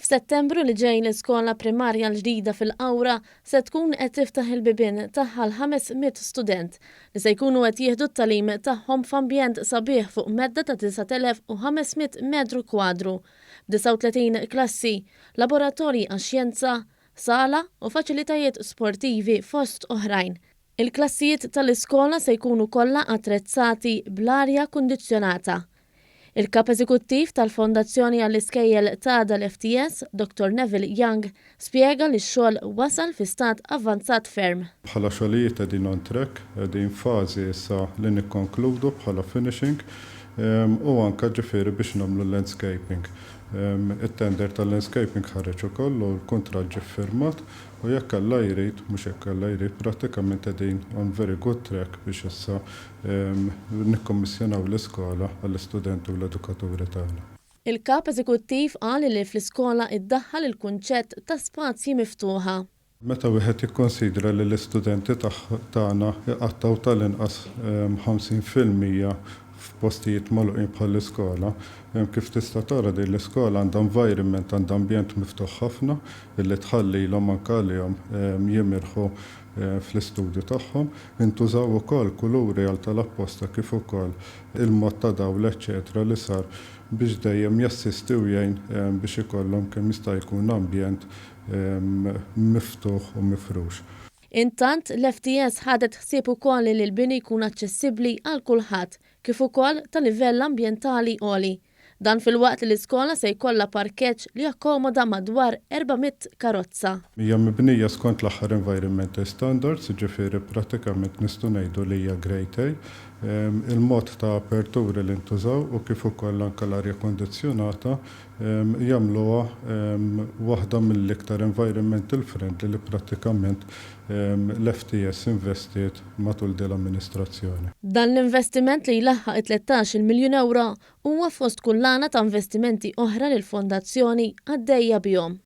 F'Settembru li ġej l-iskola primarja l-ġdida fil-Qawra se tkun qed tiftaħ il-bibien tagħha għal 500 student li se jkunu qed jieħdu t-tagħlim tagħhom f'ambjent sabiħ fuq medda ta' 9,500 metru kwadru, b'39 klassi, laboratorji għax-xjenza, sala u faċilitajiet sportivi fost oħrajn. Il-klassijiet tal-iskola se jkunu kollha attrezzati bl-arja kundizzjonata. Il-Kap Eżekuttiv tal-Fondazzjoni għall-Iskejjel t'Għada l-FTS, Dottor Neville Young, spjega li x-xogħol wasal fi stat avvanzat ferm. Bħala xogħlijiet qegħdin on track, qegħdin f'fażi issa li nikkonkludu bħala finishing u anke ġifieri biex nagħmlu l-landscaping. It-tender tal-landscaping ħareġ ukoll u l-kuntratt ġie ffirmat u jekk Alla jrid, mhux jekk Alla jrid, prattikament qegħdin on very good track biex issa Nikkommissjonaw l-iskola għall-istudenti u l-edukaturi tagħna. Il-Kap Eżekuttiv qal li fl-iskola iddaħħal il-kunċett ta' spazji miftuħa. Meta wieħed jikkonsidra li l-istudenti tagħna jqattgħu tal-inqas 50% f'postijiet magħluqin bħall-iskola, kif tista' tara din l-iskola għandha environment, għandha ambjent miftuħ ħafna illi tħallilhom anke għalihom jimirħu fl-istudju tagħhom. Intużaw ukoll kuluri għal tal-apposta kif ukoll il-mod ta' dawl eċċetera li sar biex dejjem jassisti u jgħin biex ikollhom kemm jista' jkun ambjent miftuħ u mifrux. Intant, l-FTS ħadet ħsieb ukoll li l-bini jkun aċċessibbli għal kulħadd kif ukoll ta' livell ambjentali għoli. Dan filwaqt li l-iskola se jkollha parkeġġ li jakkomoda madwar 400 karozza. Hija mibnija skont l-aħħar environmental standards, jiġifieri prattikament nistgħu ngħidu li hija Grade A. Il-mod ta' aperturi li ntużaw u kif ukoll anke l-arja kundizzjonata jagħmluha waħda mill-iktar environmental friendly li prattikament l-FTS investiet matul din l-amministrazzjoni. Dan l-investiment li jlaħħaq it-tlettax-il miljun ewro huwa fost kullana ta' investimenti oħra li l-Fondazzjoni għaddejja bihom.